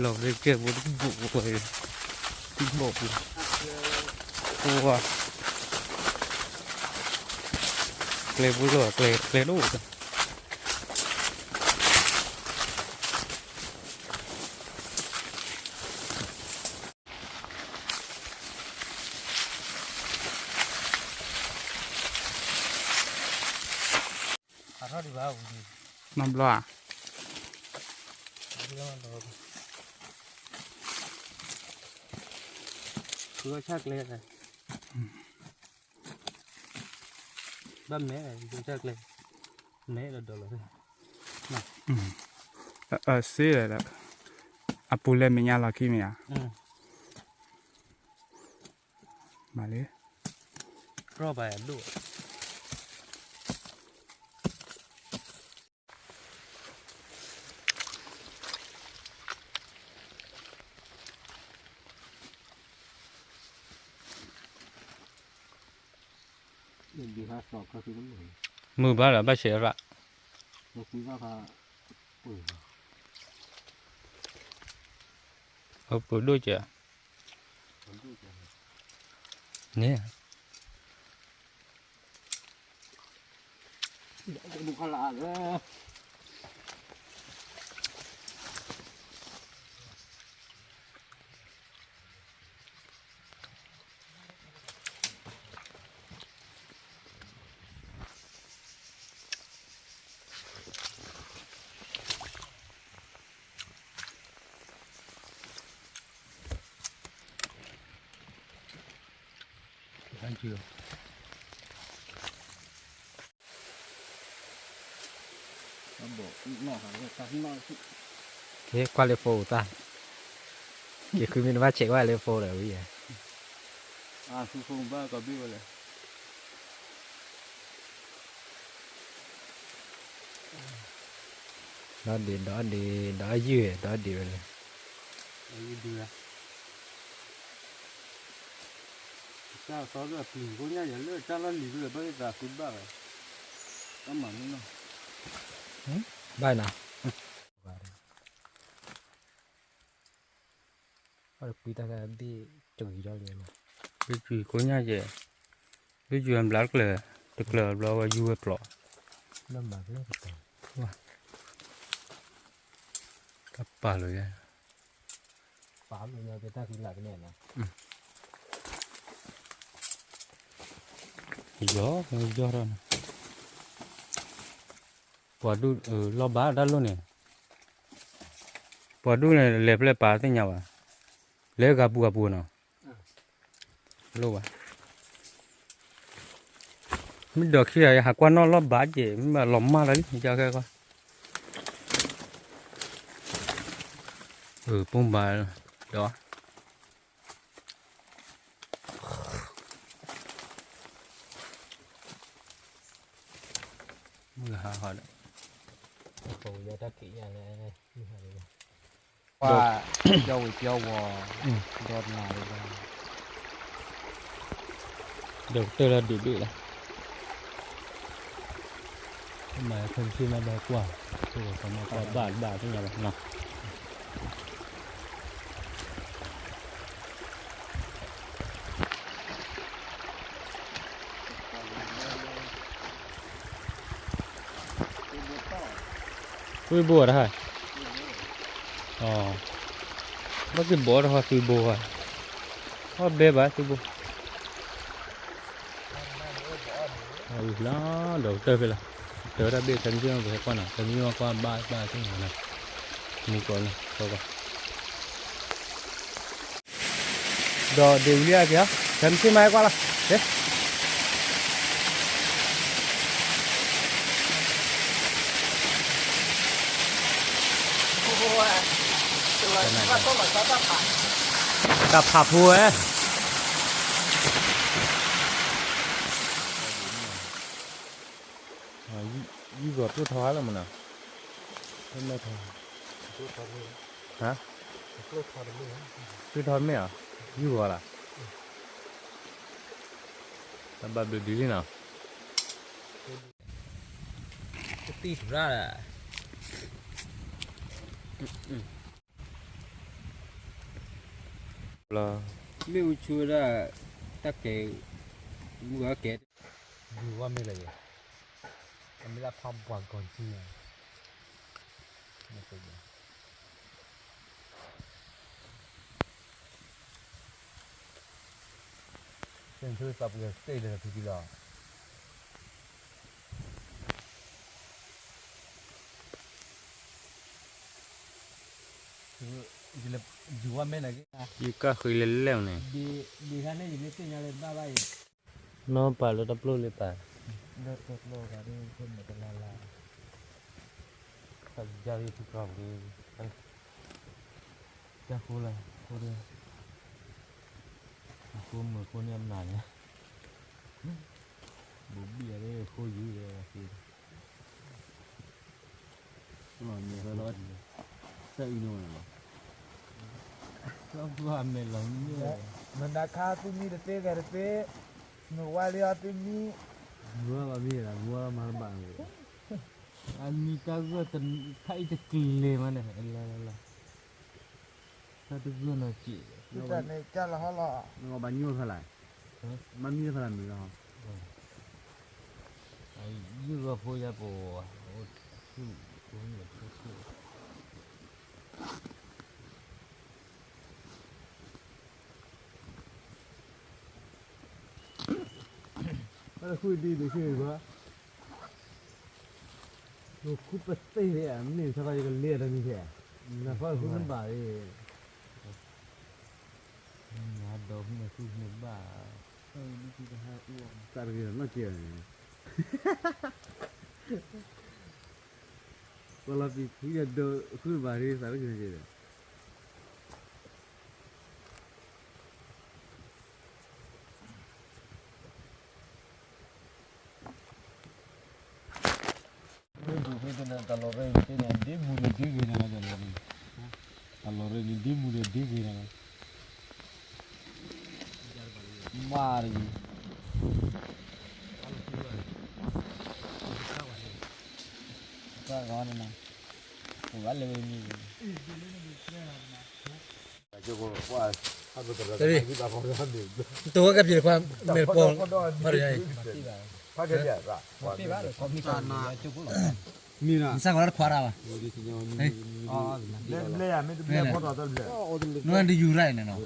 လီၤကဲဘိတဘိၣ်ဝဲ, တဘိၣ်ပူၤ, ပဝါ, ကျဲဘိလီၤ ကျဲ ကျဲဒိၣ် မၤဘျီဧါ, ဃုအီၣ်ဆၣ်ကျဲ, ဘၣ်မဲာ်, ဃုအီၣ်ဆၣ်ကျဲ, မဲာ်ဒီးဒီးလီၤ, စ့လီၤ, အပူၤလဲၤမဲာ်ညါလီၤခံမ့ၢ်ဧါ, မၤလၢ ရီၣ်ဘၣ်ဒိၣ် မုာ်ဘၣ်ဒီး ဘၣ်ဆဲးရၣ်, အပူၤဒိၣ်ကဲ, န့ၣ် ကဲ ကွၢ်လၢ phone တၢ်, က့ၤဃုမ့ၢ်နဘၣ်ဆဲးကွၢ်လၢ phone ဒီးဝံၤ, ဒီဒံး ဒီဒံး ဒီယုၢ် ဒီဒံးဝဲလဲၣ်. တၢ်သီဒၣ်ပျံၤကိညၣ်ယဲလၢတၢ်လီၢ်လံၤဒၣ်ဘၣ်သးဃုဘၣ်ဝဲ, တၢ်မၤမုၢ်နီၢ်, ဘၣ်နၤ, ကွံတၢ်ဘ့ၣ်တဂံၤထီၣ်လံ, ဘ့ၣ်ကွံကိညၣ်ယဲ, ဘ့ၣ်ကွံအဘျါတကျၢၤ, တကျၢၤဘျီဝဲယူၤဝဲပျီ, တၢ်ပာ်လီၤယဲ, ပာ်လီၤယဲ, ယီၢ် ယီၢ်ထီၣ်န့ၣ်, ပှၤဒူၣ်လီၢ်ဘၣ်တၢ်လိၣ်န့ၣ်, ပှၤဒူၣ်န့ၣ် လဲၤဖျဲၣ်ပာ်သ့ၣ်ညါဘၣ်, လဲၤဂၤပူၤဂၤပူၤနီၤ, လိၣ်ဘၣ်, မ့ၢ်ဒီးခံဂၤ ယဟးကွၢ်နီၣ်လီၢ်ဘၣ်က့ၤ မ့ၢ်ဘၣ်လီၤမၢ်လီၤလံ ယကဲကီ, ပူၤဘၣ်, ဒီး မုၢ်ဟါဟီဒီး, ပှၤ, ပျီဝံၤပျီဝီၤ, ဒီးနၤ, ဒီးကတၢၢ်လၢဒုးဘ့ၣ်လီၤ, မၤခဲမုၢ်ဆ့ၣ်မးဘၣ်ကွၢ်, ဆိကမိၣ်ကွၢ်ဘၣ်ဘၣ်သ့ၣ်ညါဘၣ်နီၤ. သွံၣ်ဘိတဟါ, ဘၣ်က့ၤဘီတဟါသွံၣ်ဘိဧါ, အီၣ်ဘဲဘၣ်သွံၣ်ဘိ, လၢဒီးကတၢၢ်ဖဲလီၤ, တၢ်တၢ်ဘ့ၣ်ခဲမုၢ်ဆ့ၣ်မးပဟဲကွၢ်နီၤ, ခဲမုၢ်ဆ့ၣ်မးကွၢ်ဘၣ်ဘၣ်သ့ၣ်ညါနီၤ, မူကီၤနီၤ, ကွၢ်ကွၢ် ဒီးဒ့ဝံၤလံဧါက့ၤ, ခဲမုၢ်ဆ့ၣ်မးဟဲကွၢ်လီၤ, တၢ်ဖးဖိဝဲ, ယုၢ်ဂီၤကျိၣ်ထီဟါလီၤမးနီၤ, ကျိၣ်ထီ, ဟါ, ကျိၣ်ထီတမ့ၢ်ဧါ, ယုၢ်ဂီၤလီၤ, တၢ်ဘၣ်ဘျုးဒ်လံနီၤ, ကသံၣ်ထူၣ်ရၣ်လီၤ. လီၤ, မ့ၣ်အူဆူဒၣ်, တၢ်ကဲ, မုၢ်အကဲ, ဒုးဝဲမ့ၢ်လၢယဲ, အမ့ၢ်လၢဖးပှၤကီၢ်ကံန့ၣ်, မ့ၢ် သ့ၣ်ညါသးပှဲၤသ့ၣ်လၢဖံဖံလီၤ. ယူၤကၣ်ဃံလၢလဲၣ်န့ၣ်, နီၢ်ပာ်လၢတၢ်ပျိၢ်လၢပာ်, တၢ်ပျိၢ်ပာ်ဒ် ဖိမုၣ်တလါလါ, တၢ်ယါလၢထူၣ်ကီၢ်ပူၤ, တၢ်ဃိလၢ, ဃိဒီး, အဃိမုၢ်ဃိန့ၣ်အမနုၤန့ၣ်, ဘူးဘံၣ်အီၤဒီးဃိယူၤဒီး, မနုၤခါသုမံတသ့ဂဲၤတသ့, မုၢ်ဝါလံအီၤသုမံ, မုၢ်ဝါလီၤမံ, မုၢ်ဝါလီၤမၤတဘၣ်န့ၣ်, အမံတၢ်ဂၢၢ်တခါအံၤတကလ့ၤမးန့ၣ်, လၢလၢလၢ, တၢ်တဂၢၢ်နီၢ်က့ၣ်, နကဘၣ်ညိၣ်ဖဲလဲၣ်, မၤမံဖဲလဲၣ်မုၢ်လီၤ, ယုၢ်ဂီၤဖိယါပဝဲ, အိၣ်ဆူၣ်, အိၣ်ဆူၣ်ဆူၣ် ဘၣ်ဃုဒ်န့ၣ်ဆ့ၣ်ဘၣ်, နခူပသ့ၣ်န့ၣ် မ့ၢ်ဆါခါယကလဲၤတမံၤဆဲး, နဖီဃုနဘၣ်, နဒီးမ့ၢ်ဃုမ့ၢ်ဘၣ်, သးတဂ့ၤနီၢ်က့ၤန့ၣ်, ပလီၤပံၤဖုယဒီးဃုဘၣ်ရ့သးတဂ့ၤန့ၣ်က့ၤဒီး တၢ်လီၢ်ရ့န့ၣ် ဒ့မူဒီးဒ့ဂ့ၤန့ၣ်လီၤ, တၢ်လီၢ်ရ့န့ၣ် ဒ့မူဒီးဒ့ဂ့ၤန့ၣ်လီၤ, မၤတဂ့ၤ, တၢ်ဂီၤန့ၣ်, ပဘၣ်လဲၤဝဲမံၤ တဝဲကပျံၤတခွါ မဲာ်တပီၤ ဖးဒိၣ်ညါအံၤ, မ့ၢ် နစၢ်ကီးတခွါတၢ်ဘၣ်, နတယူၤရၣ်န့ၣ်နီၤ, တမံၤဒ်အဲၣ်ဒိးယ့ၢ်န့ၣ်န့ၣ်,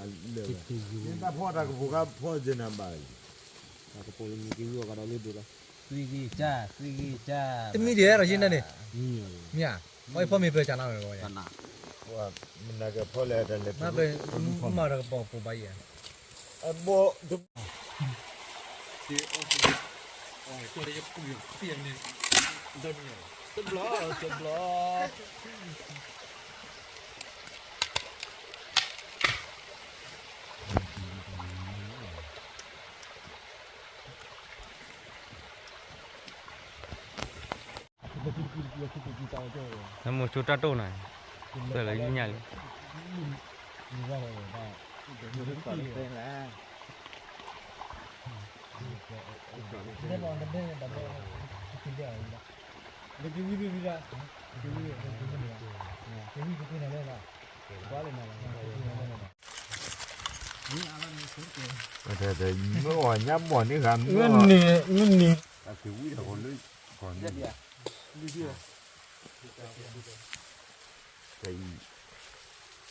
မ့ၢ်ဧါ, အဖီမ့ၢ်ပၢၤကနါဝဲ, မၤတၢ်ကပီၤပူၤဘၣ်အံၤ, တဘျီ, တဘျီ, မိၤဆိတၢ်တိၢ်နၤ, ပၢၢ်လၢညါလံ, မ့ၢ်အီၤညါမီၢ်န့ၣ်ဂၤ, မ့ၢ်အီၤ,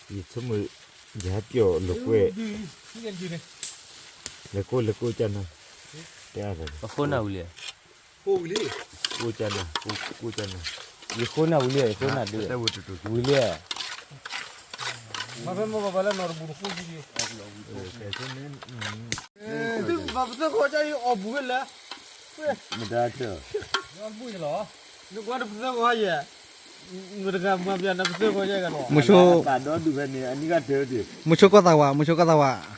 ယဆိကမိၣ်, ယဟဲပျီၢ်လိာ်ကွဲ, လဲၤကိးလဲၤကိးကနၤ, ပဃိနၢ်ဝံၤလံ, ကိးကနၤ, ကိးကနၤ, ယဃိနၢ်ဝံၤလံ, ယဃိနၢ်ဒုး, ဝံၤလံ, မၤဖဲမ့ၢ်ပှၤလၢနီၢ်တဘူၣ်တဃိ, ပသၢဃီအီၣ်ဘူးဝဲလဲၣ်, မတၤတၢ်, နကွၢ်တပသၢဃီယဲၢ်, မတၤဂၤမၤပျၢၤနပသၢဃီယဲၢ်ဂၤလီၤ, မိၤဆိ, မိၤဆိကီၢ်သးဝး, မိၤဆိကီၢ်သးဝး, မိၤဆိကီၢ်သးဝး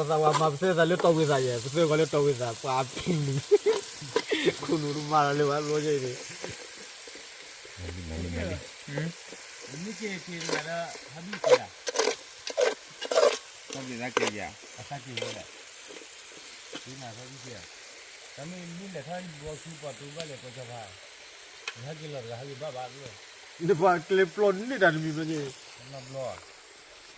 မၤပသၢသးလၢတီၢ်ဝံသးယဲၢ်, ပသၢဃီလၢတီၢ်ဝံသး, ပှၤဖံးနုာ်, ခိၣ်နူာ်တမၤလီၤလၢၤဘၣ်ဘျီယဲၢ်န့ၣ် မ့ၢ်က့ၤက့ၤတဂၤဒီး ဟးဘံၣ်က့ၤဧါ, သးက့ၤသးက့ၤဧါ, သးက့ၤဝဲဒၣ်, က့ၤနၤသးဘံၣ်က့ၤဧါ, တၢ်မ့ၢ်မ့ၢ်လဲၤထီၣ်ဘျီဆူပှၤတူၢ်ဘၣ်လဲၤကီၢ်ကၠီဖး, နဟဲက့ၤလီၤတဂၤဟဲက့ၤဘၣ်ဘၣ်လီၤ, နပှၤကျဲပျီန့ၢ်တၢ်တမံၤမ့ၢ်က့ၤ, နီတဘျီ,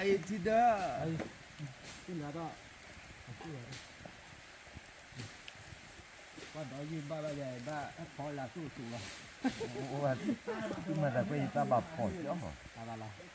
အံၤထံဒၢ, ပှၤဒီးယုၢ်ဘၣ်ဘၣ်ယဲ ဘၣ်အဖီလာ်သူၣ်သူၣ်လီၤ, သုမၤတၢ်ကွဲးယတၢ်ဘၣ်ဖီၣ်ကၠီ, တၢ်ဘၣ်လီၤ.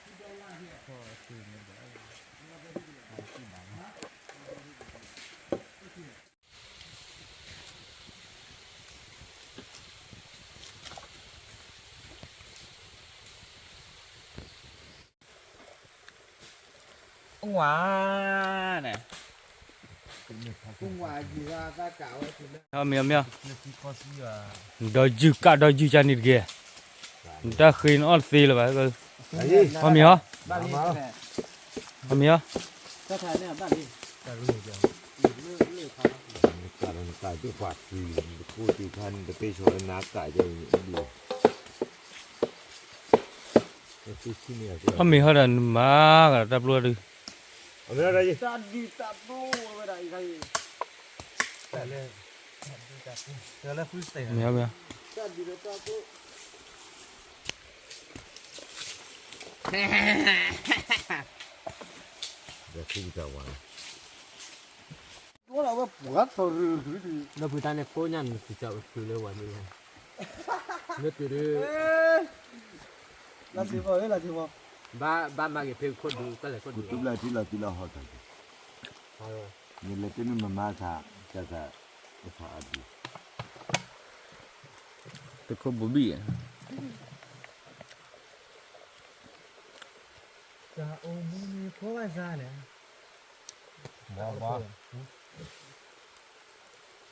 အဝါန့ၣ်, မ့ၢ်မ့ၢ်, ဒီးယုၢ်ကးဒီးယုၢ်ကန့ၣ်တက့ၢ်, နတၢ်ဃ့နအီၣ်တသ့လၢၤဘၣ်, ဟီမ့ၢ်ဟီ, ဟီမ့ၢ်ဟီ, ဟီမ့ၢ်ဟီဒီး နမၤကဒီးတၢ်ပျိဒုး, မ့ၢ်မ့ၢ်, လၢဖုတၢ်န့ၣ်ဖိညၣ်န့ၣ် သုကတုၤလၢဝဲန့ၣ်, မ့ၢ်တုၤဒီး, ဘၣ်မၤက့ၤဖဲခိၣ်ဒူကလဲၤခိၣ်ဒူ, သုဘျါထံလီၤသုလီၤဟီၣ်တၢ်, မ့ၢ်လဲၤတန့ၢ်မမါသး, တၢ်သး, တၢ်သးအဘျုး, တခိၣ်ဘိဘံၣ်, တၢ်အိၣ်မူန့ၣ်ဖိဘၣ်စါန့ၣ်, ဘၣ်ဘၣ်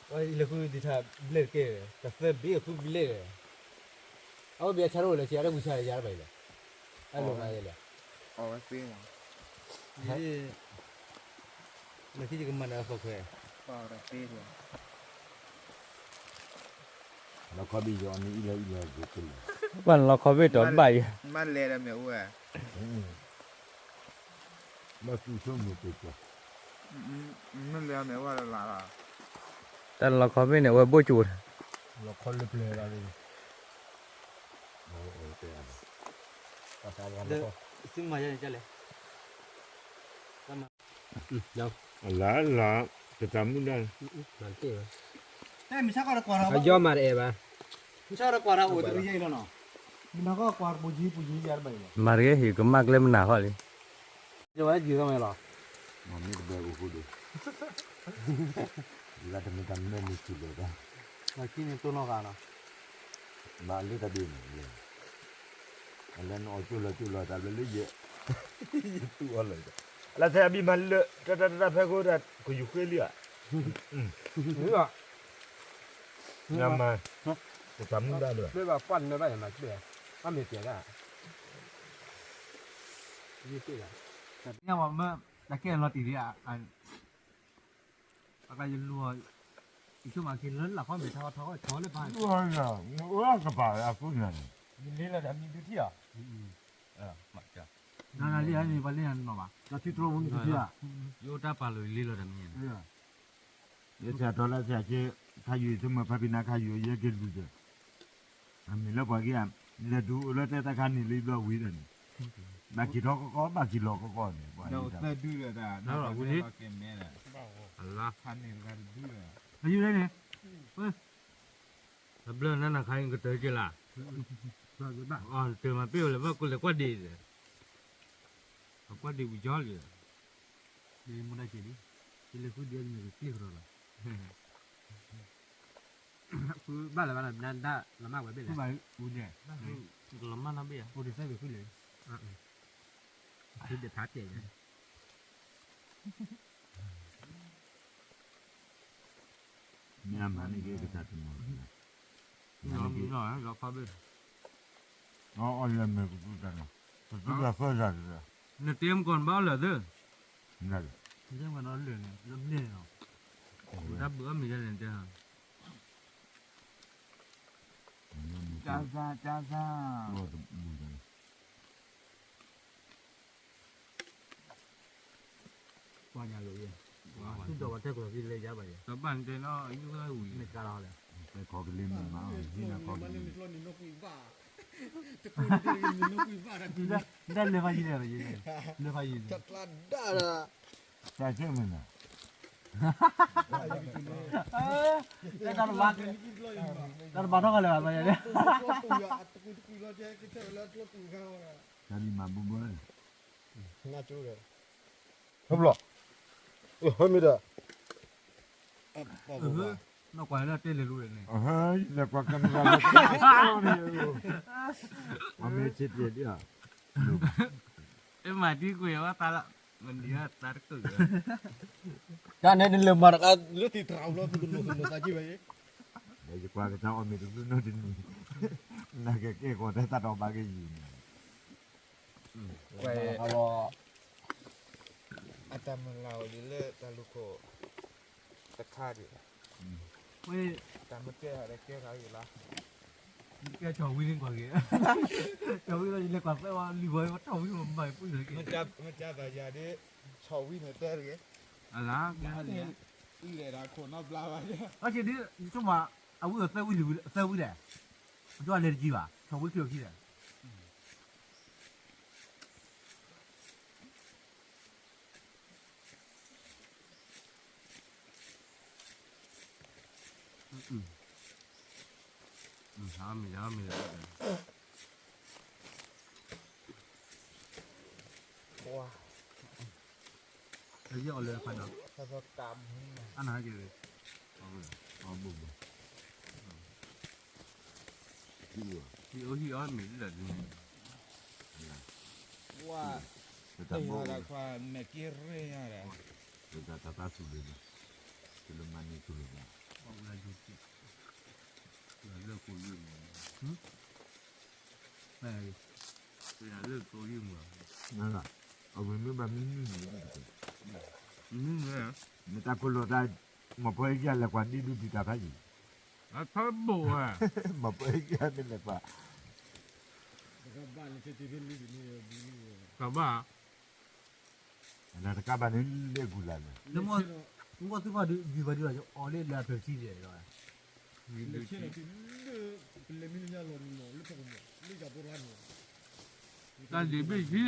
ဝဲလၢဃုဒံးထါဘျဲၣ်တက့ၢ်, တသၢဘ့ၣ်ဃုဘျဲၣ်, အဝဲဘၣ်ဆါရိၣ်လၢဆံးအါတဝံၤဆါယါတဘၣ်အံၤလဲၣ်, အလိၤမးယဲလဲၣ်, လၢခံယကမၤနၢၤအသီခွဲး, လီခီဘ့ၣ်ယီၤန့ၣ်အံၤလၢအံၤလၢ, ဘၣ်လီခီဘ့ၣ်တီၤဘၣ်ယဲ, မ့ၢ်လဲၤဒီးမ့ၢ်အိၣ်ဝဲ ဘၣ်သူၣ်ဆိကမိၣ်တက့ၢ်, မ့ၢ်လဲၤမ့ၢ်ဝဲလၢ်လၢ်လီၤ, တၢ်လီခီဘ့ၣ်န့ၣ် အဝဲဘိၣ်ကၠိၣ်, လီခီလၢပျၢၤလီၤ, သုမၤယဲန့ၣ်လဲၣ်, အလၢ်လၢ်, တတၢ်မုၢ်ဒၣ်, အယီၢ်မၤတအဲၣ်ဘၣ်, မၤတဂ့ၤ ဟ့ၣ်ကမၣ်ကျဲမနၤဃီလံ, မ့ၢ်တဘၣ်အိၣ်ဃိဒီး, ယဂၤတမ့ၢ်တၢ်မၢမ့ၢ်စံးဘၣ်တၢ်, ဘၣ်လၢတၢ်ဒ်န့ၣ်, အလၢနအီၣ်ကၠိလီၤကၠိလီၤတၢ်ဘျီလၢယဲ, ယတူၢ်အီၤလီၤ, အလၢထဲအဘံၣ်မၤလၢ တၢ်တၢ်တၢ်ဖဲခိၣ်တၢ် ကယူၤဃ့လံဧါ, မၤ, တၢ်မုၢ်ဒၣ်လၢ, တၢ်မ့ၢ်တဲဒၣ်, တၢ်ကဲလီၤတံၢ်လံ, အကယလူၤ, ယဆိကမိၣ်က့ၤလၢလၢ်ခီမ့ၢ်ထီထီထီလၢပၢ်, ကပၤအကူညါန့ၣ်, ယလ့လီၤဒီးမံဒုထံၣ်ဧါ, နလ့န့ၣ် ပှၤလ့နၤနီၤဘၣ်, ယအိၣ်တၢ်ပာ်လိာ်ယလ့လီၤဒီးမံ, ယဆၢထီၣ်လၢဆၢက့ၤ, ခါယူၤယဆိကမိၣ်ဖါဖံနါခါယူၤယဲက့ၤလူၤဒီး, အမ့ၢ်လၢပှၤက့ၤဧါ, လဲၤဒုးအိၣ်လၢတဲတၢ်ခါန့ၣ်လံဘျီဝံၤဒီးန့ၣ်, ဘၣ်က့ၤထီၣ်ကီကီ ဘၣ်က့ၤလီၤကီကီန့ၣ်, ပှၤ, အယူၤန့ၣ်, အဘျီနနခါအံၤကတၢၢ်က့ၤလၢ်, တၢၢ်မၤပ့ၢ်ဝဲလၢဘၣ်ကိးလဲၤကွၢ်ဒံး, အကွၢ်ဒံးဝံၤကၠီလံ, မူဒါက့ၤလံ, ယလဲၤဃုဒံးအမ့ၢ်ကကျ့ၣ်ကဒီးလီၤ, ဃုဘၣ်လၢၤဘၣ်လၢၤ နဒၣ်လီၤမၢ်ဝဲဘ့ၣ်လဲၣ်, လီၤမၢ်နီၣ်ဘ့ၣ်ဧါ, အိၣ်ဒံးသၢဘ့ၣ်ဃုလၢၤ, ဃုဒံးဖးတဲာ်ညါ, မ့ၢ်အမၤန့ၢ်က့ၤကစၢ်တမီၤ, မ့ၢ်နီၤ လီၤဖးဘ့ၣ်, အီၣ်လၢမဲာ်ကသူတၢ်နီၤ, ကသူတၢ်ဖၢတၢ်တၢ်, နတဲမကီၢ်နဘၣ်အီၣ်လၢာ်သၢ, နတဲမကီၢ်နီၤလၢာ်န့ၣ် လၢဘျဲၣ်န့ၣ်နီၤ, တၢ်ဘုးအီၣ်မ့ၤယဲၢ်န့ၣ်တဲ, ကၢ်သၣ်ကၢ်သၣ် ပှၤညါလိၤယဲၢ်, ပှၤသူၣ်ဒီးပှၤထဲကျိၤသံလဲယါဘၣ်ယဲၢ်, တဘၣ်နတဲနီၤ အယုၢ်ဝဲဝံၤ မ့ၢ်ကါလီၤလဲၣ်, တဲခီကလံၤမ့ၢ်မး ဟံးနၤခီကလံၤ, တၢ်လဲၤဖးယံၤလဲၣ်, လဲၤဖးယံၤ, တၢ်ကျါဒၣ်ဒီး, တၢ်ကဲမ့ၢ်နီၤ, တၢ်တဘၣ်, တၢ်တဘၣ်ထီၣ်ကလဲာ်ဘၣ်ယဲၢ်, တၢ်လံမၤဘိဘိ, ထီဘျီ, ဟဲမ့ၢ်ဒီး, နီၢ်ကွၢ်လၢတဲလဲၤလိၤန့ၣ်, လဲၤကွၢ်ကမၤလၢ, အမ့ၢ်ဆ့တ့ၢ်ဒ်, အမၤတံၤကွံာ်ဝဲသးလီၤ, မနုၤသးတကုာ်, တၢ်န့ၣ်နလဲၤမၤတခါလၢတံၤတရၣ်လီၤ သုတလိၤသုလိၤသးကံၢ်ဝဲ, ဒီးယကွၢ်ကစၢ်အီၣ်မ့ၤတဘျုးနီတနံၤ, နကကဲကီးတၢ်သးဒီးဘၣ်က့ၤယံၤန့ၣ် အတၢ်မုၢ်လၢ်အိၣ်ဒ်လၢတၢ်လူၢ်ခိၣ်တခါဒံး, တၢ်မ့ၢ်ကဲထီၣ်ဒီးကဲထီၣ်အံၤလီၤ, ကဲထီၣ်ဝံၤန့ၣ်ကွၢ်က့ၤ, ထီၣ်ဝံၤလီၤ ယလဲၤကွၢ်သၢဝဲလံၤဝဲထီၣ်ဝံၤမၤပူၤန့ၣ်က့ၤ, မ့ၢ်ကၢ်သးယၤဒ်, ထီၣ်ဝံၤန့ၣ်တဲတဂ့ၤ, အလါ, လဲၤဒၣ်ခိၣ်နီဘျါဘၣ်, အက့ၤဒ်, ဆိမး, အဝံၤအသၢဝံၤလံ, အသၢဝံၤလဲၣ်, အလဲၤတကံဘၣ်, ထီၣ်ဝံၤတကံဘၣ်ခံလဲၣ် ယအီၣ်လၢဖးနီၤ, အနဟဲက့ၤ, အဘိဘိ, ဟံၣ်အိၣ်ဟံၣ်အီၣ်မ့ၢ်လၢဒ်န့ၣ်, ဝါ, တၢ်ဘိ, မဲာ်က့ၤရ့ညါဒီး, တၢ်တၢ်သူလ့ၤ, တလၢမၤန့ၢ်သူလ့ၤဘၣ်, လၢကိးယုၢ်မး, လၢကိးယုၢ်မး, အဝဲမ့ၢ်ဘၣ်မနုၤန့ၣ်, မ့ၢ်တၢ်ကိးလီၤတၢ်, မ့ၢ်ပှၤအံၤကလဲၤကွၢ်ဒ်ဒုးဒံးတၢ်ဖးယံၤ, မ့ၢ်ပှၤအံၤကမ့ၢ်လဲၤကွၢ်, ကဘၣ်, အတကးဘၣ်န့ၣ်လဲၤကူၣ်လၢ်လၢ, မ့ၢ်သုဖးဒံးဘၣ်ဒံးဘၣ် အီၤလၢလၢအဖျၢၣ်ထံယဲၢ်ဒီး, လၢ, လၢပလဲၤမံလၢညါလီၤန့ၣ်လီၤ လၢဖီခိၣ်မး လၢယၤပရၣ်န့ၣ်, တၢ်ဒ့ၣ်ဘ့ၣ်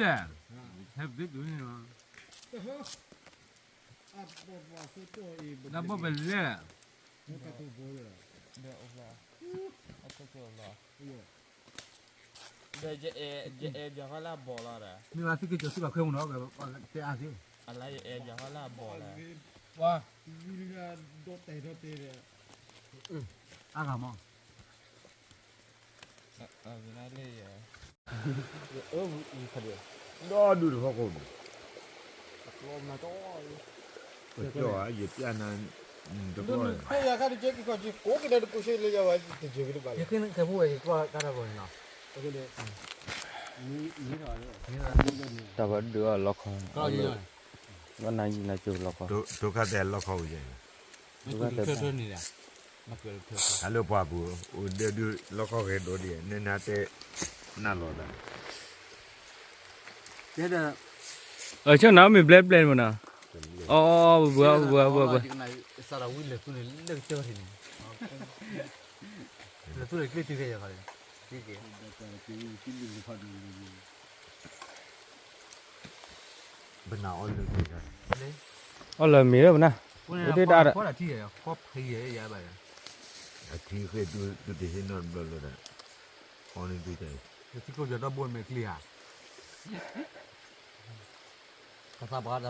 ထံလဲၣ်, ဟဲပသ့တုၤန့ၣ်လီၤ, တၢ်ဘီၣ်ပလဲၣ်, ဒီးယအဲၣ်ယၤဃီလၢအဘီၣ်လီၤဒီး, မ့ၢ်ဘၣ်သုက့ၤကၠီၤသုဘၣ်ခွဲမုၢ်နီၤ, တဲအါသ့, အလါယအဲၣ်ယၤဃီလၢအဘီၣ်လီၤ, ဝါ, အါဂၤမး, ဒီဒူၣ်တဖီခိၣ်န့ၣ်, ကၠီယပျၢ်နၤ, တကီၢ်, ယကဲနၤတကဲကီၢ်, ယဃ့နကဲဖိဝဲ ယကွၢ်တၢ်တၢ်ဂီၤန့ၣ်လီၤ, တၢ်ဘၣ်ဒုးအီၣ်လီခီ, ဘၣ်နၤယံၤနၤကၠိလီခီ, တၢ်လၢပှၢ်ပူၤ, အိၣ်ဒၢဒုးလီခီဂဲၤဒိးဒံး နဲနၤတဲ, နၢ်လီၤသး ဆၢနၤမ့ၢ်ဘျဲၣ်ဘျဲၣ်မနၤ, အီ, ဘၣ်ဘၣ်ဘၣ်ဘၣ်, အီၣ်လၢမ့ၤလၢပနၢ်, အိၣ်တ့ၢ်ဒၣ်ဒီး, အထံဃ့သုတဟ့ၣ်နီတဘျီလၢၤဒီး, အီန့ၣ်သုတၢ်, ထံကျိယၤဒီဘိမဲာ်ချံဧါ, ကသးပှၤတၢ်လီၤ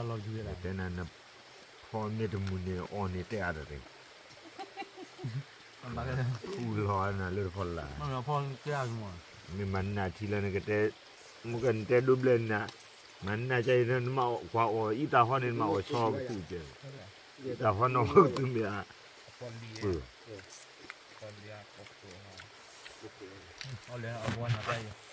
လံၤဝဲဒၣ်, တဲနၤနဖီမ့ၢ်တမုာ်န့ၣ် အီန့ၣ်တဲအါတၢ်တဂ့ၤ, အူလီၤနၤလၢတဖီလာ်, မ့ၢ်မၤနၢ်ထံလၢနကတဲ, မ့ၢ်ကနတဲဒိဘျဲၣ်နၤ, မၤနၢ်ကဲအံၤနမၤကွၢ်အီၤ အံသးဟီန့ၣ် နမၤအီၤဆီကသူၣ်ကဲ, အံသးဟီနီၢ်ကသူၣ်မ့ၢ်ဧါ, ပီၣ်လံ, ပီၣ်လံ, အီၣ်လၢအဝဲနၤတၢ်အံၤ